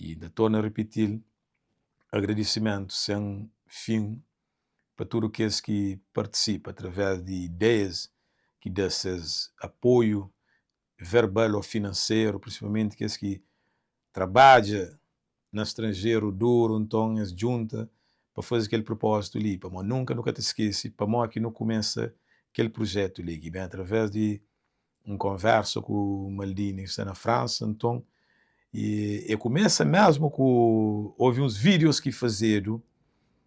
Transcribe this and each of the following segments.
I N ta torna ripiti-l, agradisimentu sen fin pa tudu kes ki partisipa através di ideias, ki da ses apoiu verbal ô finanseru, prinsipalmenti kes ki trabadja na stranjeru duru, nton es djunta pa faze kel propózitu li, pamodi nunka nu ka ta skese pamodi ki nu kumesa kel prujetu li, ki ben através di un konversa ku Maldini ki sta na Fransa. Nton e e kumesa mesmu ku ovi uns vídeos ki fazedu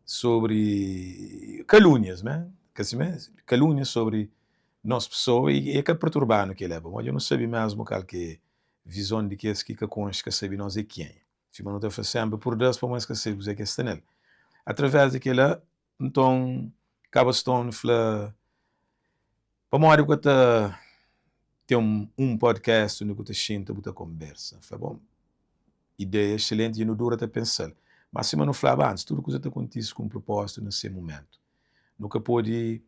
sobri kalúnias, né? Ka si mé? Kalúnias sobri nos pesoa i e ka perturba-nu kel-la, pamodi dja nu sabe mesmu kal ki é vizon di kes ki ka konxe, ka sabe nos é kenha. Sima nu ta fla senpri, purda-s pamodi es ka sabe kuzê ki es sta nel. Através di kel-la, nton, Kaba Stone fla, Pamodi bu ka ta ten un podcast undi bu ta xinta bu ta konbersa? N fla, Bon, ideia exselenti dja nu dura ta pensa-l. Má sima nu flaba antis, tudu kuza ta kontise ku un propózitu na se mumentu. Nu ka pode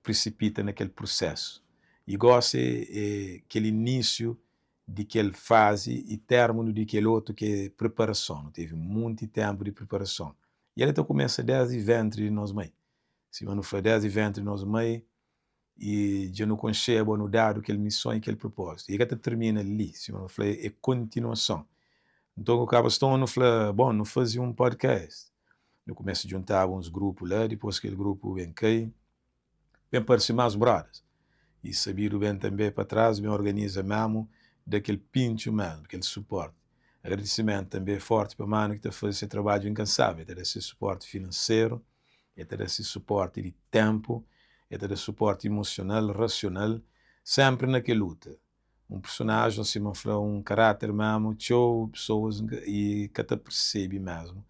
prisipita na kel prusésu. I gósi é kel inísiu di kel fazi i términu di kel otu ki é priparason. Nu tevi monti ténpu di priparason. I el ta kumesa désdi véntri di nos mai. Sima nu fla, désdi véntri di nos mai i dja nu konxeba ô nu dadu kel mison i kel propózitu. I el ka ta tirmina li, sima nu fla, é kontinuason. Nton, ku Kaba Stone nu fla, bon, nu faze un podcast. Nu kumesa djuntaba uns grupu la, dipôs kel grupu ben kai, ben parse más brothers. I sabidu ben tanbê pa tras, ben organiza mésmu, da kel pintxu mésmu, kel suporti. Agradisimentu tanbê fórti pa manu ki ta faze se trabadju inkansável, el ta da se suporti finanseru, el ta da se suporti di ténpu, el ta da suporti emosional, rasional, sénpri na kel luta. Un personájen, sima N fla, un karáter mésmu, txeu pesoas i ka ta persebe mésmu.